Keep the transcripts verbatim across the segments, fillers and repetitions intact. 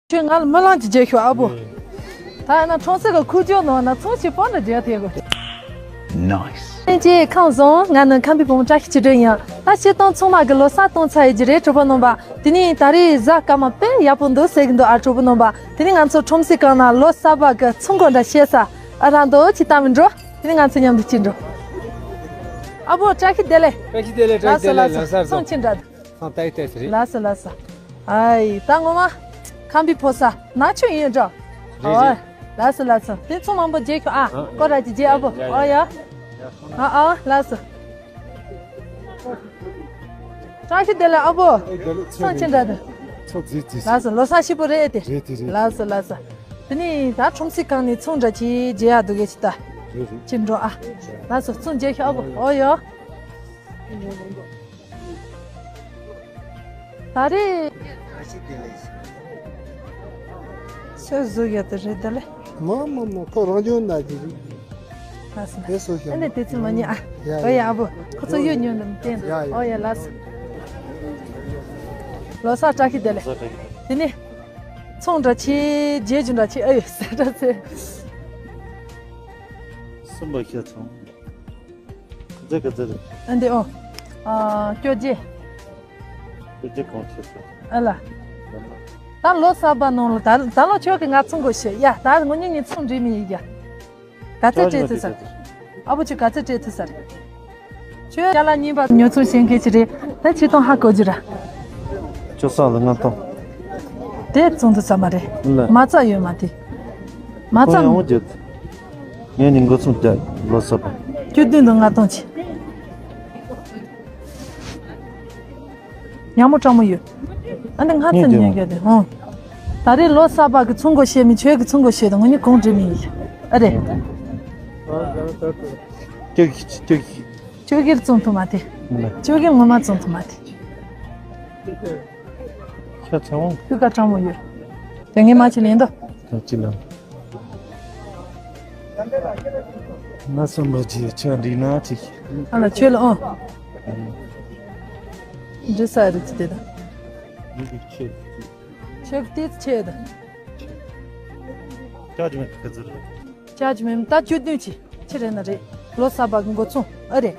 ཁྱོད་ང་ལ་སྨོན་ལམ་ཅིག་རྒྱག་ཤོག་ཨ་བོ། ད་ཡིན་ན་ཁྲོམ་གཟིགས་ཀྱི་ཁུག་ཀྱོག་ནང་ན་ཚོང་ཞིག་སྤོན་འདྲ་རྒྱག་ཐེ་གོ། Nice། ལྷན་རྒྱས་ཁམས་བཟང་། ང་ནི་ཁམས་པའི་བུ་མོ་བཀྲ་ཤིས་ཆོས་སྒྲོན་ཡིན། ད་སྤྱིར་བཏང་ཚང་མ་གི་ལོ་གསར་གཏོང་ཚར་ཡོད་ཀྱི་རེད་གྲོགས་པོ་རྣམ་པ། དེ་ནས་ད་རེས་གཟའ་སྐར་མ་དཔེ་ཡག་པོ་འདུག་ཟེར་གི་འདུག་ཨ་གྲོགས་པོ་རྣམ་པ། དེ་ནས་ང་ཚོ་ཁྲོམ་གཟིགས་སྒང་ན་ལོ་གསར་པ་གི་ཚོང་སྒོ་འདྲ་ཕྱེ་ས་ཨ་རང་འདུག་ཅིག་ལྟ་མི་འགྲོ། དེ་ནས་ང་ཚོ་མཉམ་དུ་ཅིག་འགྲོ། ཨ་བོ་བཀྲ་ཤིས་བདེ་ལེགས། བཀྲ་ཤིས་བདེ་ལེགས། བཀྲ་ཤིས་བདེ་ལེགས། ལགས་སོ་ལགས་སོ། ཚོང་ཅི་འདྲ་འདུག་ཚོང་ཏག་ཏག་རེད། ལགས་སོ་ལགས་སོ། ཨའི་ད་ངོ་མ་ཁམས་པའི་ཕོ་གསར་ནག་ཆུ་ཡིན་འགྲོ། རེད་ཨོ་རེད། ལགས་སོ་ལགས་སོ། དེ་ཚོང་མང་པོ་རྒྱག་ཤོག་ཨ། ཨ་ཀོ་ར་ཅིག་རྒྱག་ཨ་བོ། ཡ་ཡ་ཨོ་ཡ། ཡ་ཡ། ཨ་ཨ་ལགས་སོ། བཀྲ་ཤིས་བདེ་ལེགས་ཨ་བོ། ཚོང་ཅི་འདྲ་འདུག་ཚོང་རྫིག་རྫིག་ལགས་སོ་ལོ་གསར་ཞིབ་པོ་རེད་དེ། རེད་དེ་རེད། ལགས་སོ་ལགས་སོ། དེ་ནས་ད་ཁྲོམ་གཟིགས་སྒང་ནས་ཚོང་འདྲ་ཅིག་རྒྱག་ཡ་འདུག་གས་ཅི་ད། རེད་རེད། ཅི་འགྲོ་ཨ། ལགས་སོ་ཚོང་རྒྱག་ཤོག་ཨ་བོ། ཨོ་ཡོ། ད་རེས། སོས་བཟོ་ཡ་དེ་རེད་ད་ལེ། མ་མ་མ་ཁོ་རང་བྱུང་ན་ཅི་རེད། ལགས་སོ། དེ་སོ་ཤ་ཨ་ནི་དེ་ཚོ་མ་ཉེ་ཨ། ཡ་ཨོ་ཡ་ཡ། ཨ་བོ། ཁོ་ཚོ་གཡོ་ཉོ་འདུག་བསྟན། ཡ་ཡ། ཨོ་ཡ་ལགས་སོ། ལོ་གསར་བཀྲ་ཤིས་བདེ་ལེགས། དེ་ནས། ཚོང་འདྲ་ཆེ་རྒྱས་རྒྱུ་འདྲ་ཆེ་ཨེ་ཡོད་ཟེར་འདྲ་ཚེ། སུམ་པ་ཤ་ཚོང་། ག་ཚད་ག་ཚད་རེད། ཨ་འདི་ཨོ། ཨ་སྐྱོ་རྗེ། སྐྱོ་རྗེ་གོང་ཆེ་ཚོ། ཨ་ལ། ད་ལོ་གསར་པ་ནང་ལ་ད་ད་ལོ་ཁྱོད་ཀྱི་ང་ཚོང་དགོས་ཤེས་ཡ། ད་ངོ་ཉིད་ངས་ཚོང་འགྲིག་མི་ཡིན་ཡ། ག་ཚད་སྤྲད་ཐུབ་ས་རེད། ཨ་བོ་ཁྱོད་ག་ཚད་སྤྲད་ཐུབ་ས་རེད། ཁྱོད་ཅ་ལག་རྙིང་པ་ཉོ་ཚོང་བྱེད་མཁན་ཅིག་རེད། ད་ཆིག་སྟོང་ཧ་གོ་རྒྱུ་ར། ཁྱོད་ས་ལ་ལྔ་སྟོང་། དེ་བཙོང་ཐུབ་ས་མ་རེད། ལ། མ་རྩ་ཡོད་མ་དེ། མ་རྩ། ཁོང་ཡང་བརྗེད། ངས་ནི་འགོ་ཚུགས་རྒྱག་ལོ་གསར་པ། བཅུ་བདུན་དང་ལྔ་སྟོང་ཆེ། ཉ་མོ་སྤྲང་མོ་ཡོད། ཨ་ནི་ང་ཚོ་ཉན་གྱི་དེ་ཧོ། ད་རེས་ལོ་གསར་པ་གི་ཚོང་སྒོ་ཕྱེ་མི་ཁྱོད་ཀྱི་ཚོང་སྒོ་ཕྱེ་དང་ངོ་ནི་གོང་འགྲིལ་མི་ཡིན། ཨ་རེད། ཅོ་གི་ཅོ་གི་ཅོ་གིར་བཙོང་ཐུབ་མ་དེ། ཅོ་གིར་ངོ་མ་བཙོང་ཐུབ་མ་དེ། ཁྱོད་ཚེ་དབང་། ཁྱོད་ཀ་སྤྲང་མོ་ཡོད། དེ་ངས་མ་ཆེ་ལེན་དོ། ད་ཅི་ལ། ང་སོང་བ་ཅི་ཆ་འདི་ན་ཅི། ཨ་ལ་ཆོས་ལ་ཨོ། འདྲི་ས་རི་ཅི་དེ་ད། འདི་ཆེ། ཆོས་ཏིས་ཆེ་ད། ཅག་ཅི་མེད་ཁ་ཚུར། ཅག་ཅི་མེད་ད་བཅུ་བདུན་ཅི་ཅི་རེད་ན་རེད། ལོ་གསར་པ་གི་འགོ་ཚོང་ཨ་རེད།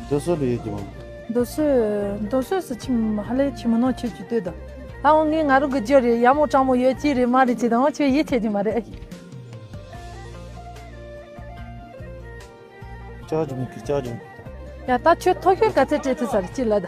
རྡོ་སོལ་ལ་ཡོད་ཀྱི་མ། རྡོ་སོལ། རྡོ་སོལ་སུ་ཆི་མ་ཧ་ལས་ཆི་མ་ནོ་ཆི་ཆི་ལྟོས་དང་། ད་འོང་ངས་ང་རང་གི་རྒྱུ་རེད་ཡ་མོ་གྲང་མོ་ཡོད་ཅི་རེད་མ་རེད་ཅི་དང་འོང་ཆི་ཡིད་ཆེས་ཀྱི་མ་རེད། ཅག་ཅི་མི་ཀི་ཅག་ཅི་མི་ཀི། ཡ་ད་ཁྱོད་ཐོ་ཤོད་ག་ཚད་སྤྲད་ཐུབ་ས་རེད་ཅི་ལ་ད།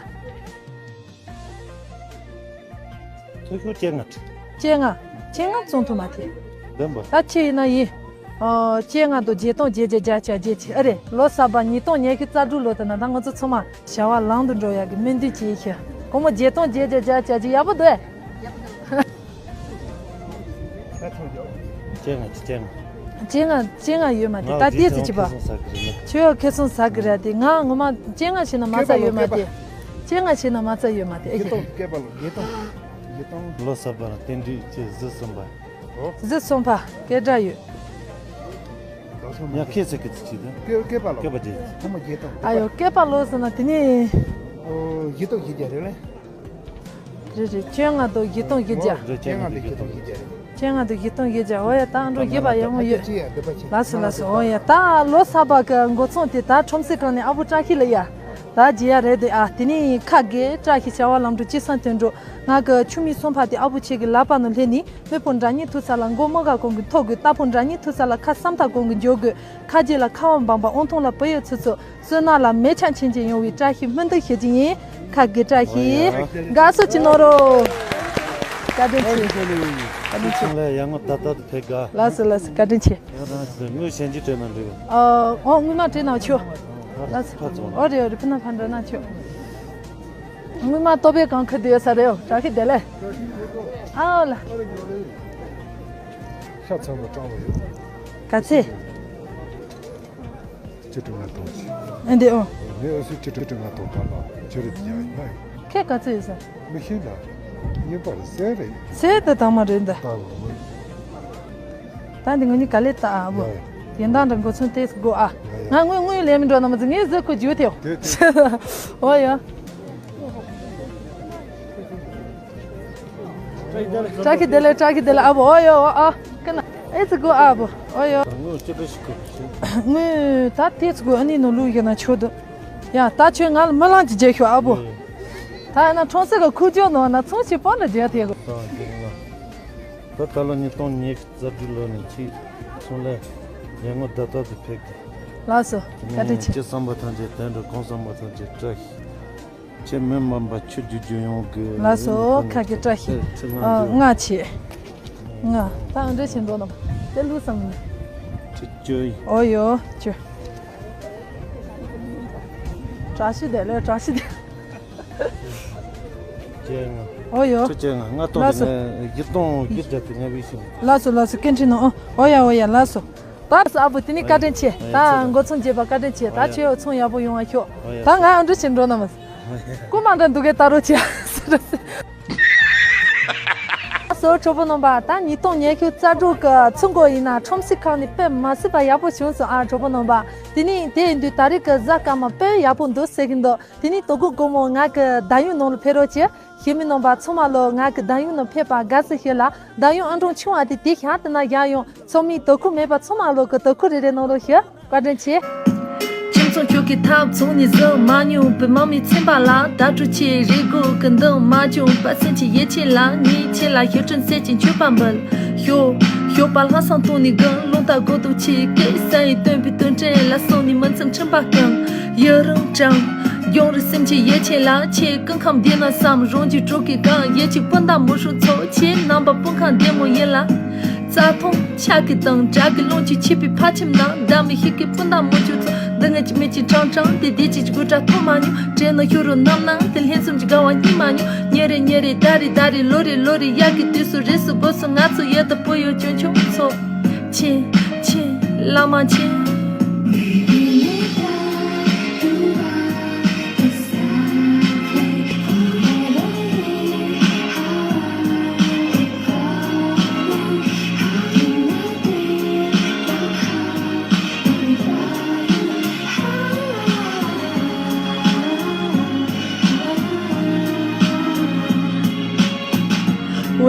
ཐོ་ཤོད་བཅོ་ལྔ་སྤྲད། བཅོ་ལྔ། བཅོ་ལྔ་བཙོང་ཐུབ་མ་ཐེ། བདེན་པ། ད་ཁྱེད་ཡིན་ན་ཡིན། ཨོ་བཅོ་ལྔ་དང་བརྒྱད་སྟོང་བརྒྱད་བརྒྱ་བརྒྱ་ཆ་བརྒྱད་ཆ་ཨ་རེད། ལོ་གསར་པ་ཉིས་སྟོང་ཉི་ཤུ་རྩ་དྲུག་ལོ་དེ་ན་ད་ང་ཚོ་ཚང་མ་བྱ་བ་ལམ་དུ་འགྲོ་ཡག་གི་སྨོན་འདུན་བྱེད་ཤག་སྒོར་མོ་བརྒྱད་སྟོང་བརྒྱད་བརྒྱ་བརྒྱ་ཆ་ཅིག་ཡག་པོ་འདུག་ཨེ། བཅོ་ལྔ་བཅོ་ལྔ། བཅོ་ལྔ་བཅོ་ལྔ་ཡོད་མ་དེ་ད་ལྟའི་ཚེ་བྱིས་པ། ཁྱོད་ཁེ་སང་ཟ་གི་ར་དེ་ང་ངོ་མ་བཅོ་ལྔ་བྱས་ན་མ་རྩ་ཡོད་མ་དེ། བཅོ་ལྔ་བྱས་ན་མ་རྩ་ཡོད་མ་དེ་ཨེ་ཁེ། ལོ་གསར་པ་ལ་རྟེན་འབྲེལ་བཅས་གཟི་གསུམ་པ། གཟི་གསུམ་པ་སྐད་གྲགས་ཡོད། ཡང་ཁེ་ཚེ་གི་ཚེ་ཆེ་དེ། སྐེད་པ་ལོ། སྐེད་པ་རྗེས། ཨ་ཡོ་སྐེད་པ་ལོ་ཟེར་ན་དེ་ནི། བཞི་སྟོང་བཞི་བརྒྱ་རེད་ལེ། རེད་རེད་བཅོ་ལྔ་དང་བཞི་སྟོང་བཞི་བརྒྱ། རེད་བཅོ་ལྔ་དང་བཞི་སྟོང་བཞི་བརྒྱ་རེད། བཅོ་ལྔ་དང་བཞི་སྟོང་བཞི་བརྒྱ་འོ་ཡ་ད་ཨ་འགྲོ་རྒྱས་པ་ཡག་མོ་ཡོད། ལགས་སོ་ལགས་སོ་འོ་ཡ་ད་ལོ་གསར་པ་གི་འགོ་ཚོང་དེ་ད་ཁྲོམ་གཟིགས་ཁང་ནས་ཨ་བུ་བཀྲ་ཤིས་ལ་ཡ། ད་རྒྱས་ཡ་རེད་དེ་ཨ་དེ་ནི་ཁ་དགེ་བཀྲ་ཤིས་བྱ་བ་ལམ་འགྲོ་ཅི་སང་དོན་འགྲོ་ང་གི་ཆུ་མིག་སོང་ཕ་དེ་ཨ་བུ་ཆེ་གི་ལག་པ་ནང་ལྷན་ནི། མི་ཕོ་འདྲ་གཉིས་ཐུག་ས་ལ་མགོ་མོ་ག་གོང་གི་ཐོག་གི་རྟ་ཕོ་འདྲ་གཉིས་ཐུག་ས་ལ་ཁ་སམ་ཐག་གོང་གི་འཇོག་དགོས། ཁ་རྗེ་ལ་ཁ་བ་འབམ་པ་དབང་ཐང་ལ་བུ་ཡོད་ཚུལ་ཚོ་བསོད་ནམས་ལ་མེ་ཆ་ཆེན་ཆེན་ཡོང་བའི་བཀྲ་ཤིས་སྨོན་འདུན་ཞུ་རྒྱུ་ཡིན། ཁ་དགེ་བཀྲ་ཤིས། དགའ་བསུ་ཅིག་གནང་རོགས། བཀའ་དྲིན་ཆེ། བཀའ་དྲིན་ཆེ། ལ་ཡང་ངོ་ད་ལྟ་དུ་ཕེབས་དགའ། ལགས་སོ་ལགས་སོ་བཀའ་དྲིན་ཆེ། ཡང་རང་ཚོ་དངུལ་གཞན་གྱིས་སྤྲད་ན་འགྲིག་གི། ཨོ་དངུལ་མ་སྤྲད་ན་ཆོག་ལགས་སོ། ཕ་ཚོ། ཨོ་རེད་ཨོ་རེད་ཕུ་ན་ཕ་འདྲ་ན་ཆོག་དངུལ་མ་ལྟོ་པའི་གང་ཁུར་དུ་ཡོད་ས་རེད་ཨོ་བཀྲ་ཤིས་བདེ་ལེགས། ཨའོ་ལ། ཤ་ཚ་པོ་སྤྲང་བ་ཡོད། ག་ཚད། བཅུ་དྲུག་ལྔ་སྟོང་ཞིག་ཨེ་འདི་ཨོ། ངས་ཨ་སུ་བཅུ་དྲུག་ལྔ་སྟོང་བཏང་ལ་ཁྱོད་རེད་ཡ་ཡིན་ན། ཁྱེད་ག་ཚད་ཡོད་ས། མི་ཤེས་ན། རྙིང་པ་རེད་གསེར་རེད། གསེར་དེ་དང་མ་རེད་འདི། ད་འདི་ངོ་ནི་ག་ལེ་ལྟ་ཨ་བོ། ཡ་ཡ། ཡིན་དང་འདྲ་འགོ་ཚུན་དེ་དགོ་ཨ། ང་དངུལ་དངུལ་ལེན་མི་འགྲོ་ན་མི་ཚེ་ངའི་གཟི་ཁུ་རྒྱུ་ཐེའོ། ཨོ་ཡ། བཀྲ་ཤིས་བདེ་ལེགས། བཀྲ་ཤིས་བདེ་ལེགས་ཨ་བོ། ཨོ་ཡ་ཨོ་ཨ། ཀི་ན་ཨེ་ཙི་དགོ་ཨ་བོ། ཨོ་ཡ། དངུལ་ད་དེ་ཙི་དགོ་ཨ་ནི་ནོ་ལུ་ཡོད་ན་ཆོ་དུ། ཡ་ད་ཁྱོད་ང་ལ་མི་ལང་ཅི་བརྗེད་ཤོག་ཨ་བོ། ད་ཡིན་ན་ཁྲོང་སེ་ག་ཁུ་ཅོ་ནོ་ན་ཚོང་ཆེ་པོ་འདྲ་བརྗེད་ཐེ་གོ། ད་ད་ལོ་ཉིས་སྟོང་ཉི་ཤུ་རྩ་དྲུག་ལོ་ནས་ཕྱིས་སོང་ལས་ཡར་ངོ་ཟླ་ལྟར་དུ་ཕེབས་ཀྱི། ལགས་སོ། བཀའ་དྲིན་ཆེ། ཁྱེད་བསམ་པ་ཐམས་ཅད་དོན་འགྲུབ། གང་བསམ་པ་ཐམས་ཅད་བཀྲ་ཤིས། ཁྱེད་མི་དམན་པ་ཆོས་བརྒྱུད་རྒྱུ་ཡོང་གི། ལགས་སོ། ཁ་གི་བཀྲ་ཤིས། ཁྲི་ལྔ་ཨ་བརྒྱ། ལྔ་ཆེ། ང་ད་འདྲ་ཞིག་འགྲོ་ན་དེ་ལུས་སམ། ཁྲི་བཅུ་ཡིན། ཨོ་ཡོ་ཁྱོད། བཀྲ་ཤིས་བདེ་ལེགས། བཀྲ་ཤིས་བདེ་ལེགས། བཅོ་ལྔ། ཨོ་ཡོ། ཁྲི་བཅོ་ལྔ། ལྔ་སྟོང་ལགས་སོ། གི་ནས་བཞི་སྟོང་བཞི་བརྒྱ་དང་ལྔ་བཅུ་ཞིག་ལགས་སོ་ལགས་སོ། སྐད་འཕྲིན་ནང་ཨོ་ཨོ་ཡ་ཨོ་ཡ་ལགས་སོ། ད་ཨ་བུ་དེ་ནི་བཀའ་དྲིན་ཆེ། ཨོ་ཡ་ད་ཚོད་ད། འགོ་ཚོང་རྒྱས་པ་བཀའ་དྲིན་ཆེ། ད་ཨོ་ཡ། ཁྱོད་ཚོང་ཡག་པོ་ཡོང་བ་ཤོག་ཨོ་ཡ། ད་ང་ཨ་འདྲ་ཞིག་འགྲོ་ན་མ། ཨོ་ཡ། རྐུ་མ་འདྲ་འདུག་གས་ད་རོགས་བྱེད་ཟེར་ཟེར། ཨ་སོ་གྲོགས་པོ་རྣམ་པ། ད་ཉིས་སྟོང་ཉི་ཤུ་རྩ་དྲུག་གི་ཚོང་སྒོ་ཡིན་ན་ཁྲོམ་གཟིགས་ཁང་ནས་དཔེ་མ་སྲིད་པ་ཡག་པོ་བྱུང་སོང་ཨ་གྲོགས་པོ་རྣམ་པ། དེ་ནི་དེ་ཡིན་དུས་ད་རེས་ཀྱི་གཟའ་སྐར་མ་དཔེ་ཡག་པོ་འདུག་ཟེར་གྱི་འདུག་དེ་ནི་དོ་དགོང་དགོང་མོ་ང་གི་བརྡ་ཡུལ་ནང་ལ་ཕེབས་རོགས་གྱིས། ཞི་མི་རྣམ་པ་ཚང་མ་ལོ་ང་གི་བརྡ་ཡུལ་ནང་ཕེབས་པ་དགའ་བསུ་ཞུ་ལ། བརྡ་ཡུལ་ཨང་གྲངས་ཆུང་བ་དེ་དེ་ཞག་དེ་ན་བཞག་ཡོང་། ཚང་མས་དོ་ཁུར་མེད་པ་ཚང་མ་ལོ་གི་དོ་ཁུར་རེ་རེ་གནང་རོགས་ཞུ། བཀའ་དྲིན་ཆེ། ཁྱིམ་ཚང་ཁྱོད་ཀྱི་ཐབ་ཚང་ནས་བཟུང་མ་མྱོང་བའི་མ་མི་ཚན་པ་ལ་ད་སྤྲོ་ཆེ་རེ་སྒུག་གི་འདུག་མ་བྱུང་པ་སེམས་ཀྱི་ཡིད་ཆེས་ལ་ངས་ཁྱེད་ལ་ཞུ་སྤྲིན་གསལ་གྱི་མཆོད་པ་འབུལ། ཞོག་ཞོགས་པ་ལྷ་བསང་བཏང་ནས་དགུང་རླུང་རྟ་དགོ་དུ་ཆེ་སྐད་ས་ཡི་སྟོན་པའི་སྟོན་འདྲེན་ལ་སོང་ནས་མི་ཚང་ཁྲིམས་པ་གང་ཡུ་རང་གྲང་། ཡོང་རེ་སེམས་ཀྱི་ཡིད་ཆེས་ལ་ཆེ་སྐུ་ཁམས་བདེ་ན་བསམ་རང་རྒྱུད་སྤྲོ་གི་གང་ཡེ་གཅིག་སྤུན་ཟླ་མུ་ཧྲུང་ཚོ་ཆེ་རྣམ་པ་སྤུན་ཁང་བདེ་མོ་ཡིན་ལ། རྩྭ་ཐང་ཆག་གི་དང་བྲག་གི་ཀླུང་གཅིག་ཆིབས་པའི་ཕ་ཁྱིམ་ན་བདག་མི་ཤི་གི་སྤུན་ཟླ་མུ་ཅུ་ཚོ་འདི་ངེད་ཀྱི་མི་གཅིག་གྲང་གྲང་དེ་དེ་གཅིག་དགུ་དྲག་ཐོག་མ་མྱོང་དྲན་ན་ཤུ་རུ་རྣམ་སྣང་དེ་ལྷན་སུམ་གྱི་དགའ་བ་གཉིས་མ་མྱོང་ཉེ་རེ་ཉེ་རེ་ད་རེ་ད་རེ་ལོ་རེ་ལོ་རེ་ཡག་གི་དུས་སུ་རེས་སུ་སྒོ་སུ་ང་ཚོ་ཡོད་དུ་པོ་ཡོད་ཆུང་ཆུང་ཚོ། ཆེ་ཆེ་བླ་མ་ཆེ།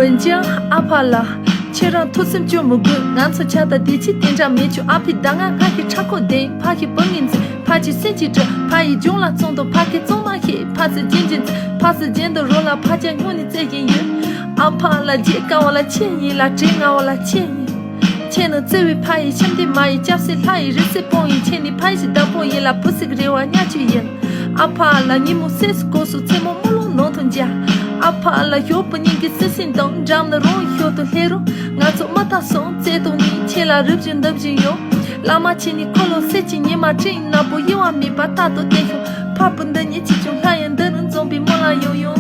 འོན་ཀྱང་ཨ་ཕ་ལགས། ཁྱེད་རང་ཐུགས་སེམས་སྐྱོ་མི་དགོས། ང་ཚོ་ཆ་ད་དེ་ཅི་དེ་འདྲ་མེད་ཆུ་ཨ་ཕའི་ཟླ་ང་ང་གི་ཁྲ་ཁོ་ལྡན་ཕ་གི་བུ་ངན་འཛིན་ཕ་གི་སེམས་ཀྱི་དྲི་ཕ་ཡི་ལྗོངས་ལ་བཙོང་དོ་ཕ་གི་བཙོང་མ་ཤེས་ཕ་ཚོ་རྗེན་རྗེན་འཛིན་ཕ་ཚོ་རྗེན་དུ་རོ་ལ་ཕ་ཅག་སྨྱོ་ནི་བཙལ་བཞིན་ཡོད། ཨ་ཕ་ལགས་རྗེས་ཀ་བ་ལ་ཆེ་ཡིན་ལ་བྲེ་ང་བ་ལ་ཆེ་ཡིན། ཁྱེད་ནི་བརྩེ་བའི་ཕ་ཡི་ཤམ་དེ་མ་ཡི་སྐྱབས་སེ་ལྷ་ཡི་རི་སེ་སྤོང་ཡིན་ཁྱེད་ནི་ཕ་ཡི་ཞིག་བདག་པོ་ཡིན་ལ་བུ་སིག་རེ་བ་ཉག་ཆུ་ཡིན། ཨ་ཕ་ལགས་ཉིན་མོ་སེ་སུ་གོ་སུ་མཚན་མོ་རྨོ་ལོང་ནང་དུ་འཇག་ཨ་ཕ་ལགས་ཞོགས་པ་སྙིང་གི་སི་སིང་དང་འགྲམ་ནི་རོང་ཞོགས་དུ་ལྷེ་རུ་ང་ཚོ་མ་ཐག་སོང་བཙལ་དུ་ནི་ཁྱེད་ལ་རུབ་བཞིན་འདུབ་བཞིན་ཡོང་བླ་མ་ཁྱེད་ནི་འཁོར་ལོ་སེ་ཅི་ཉི་མ་སྤྲིན་ནག་པོ་གཡེང་བ་མེད་པ་ལྟ་དུ་བལྟས་ཤོག་ཕ་བུ་འདི་ཉིད་ཅི་བྱུང་ལྷ་ཡི་འདི་རུ་འཛོམས་པའི་མོ་ལ་ཡོང་ཡོང་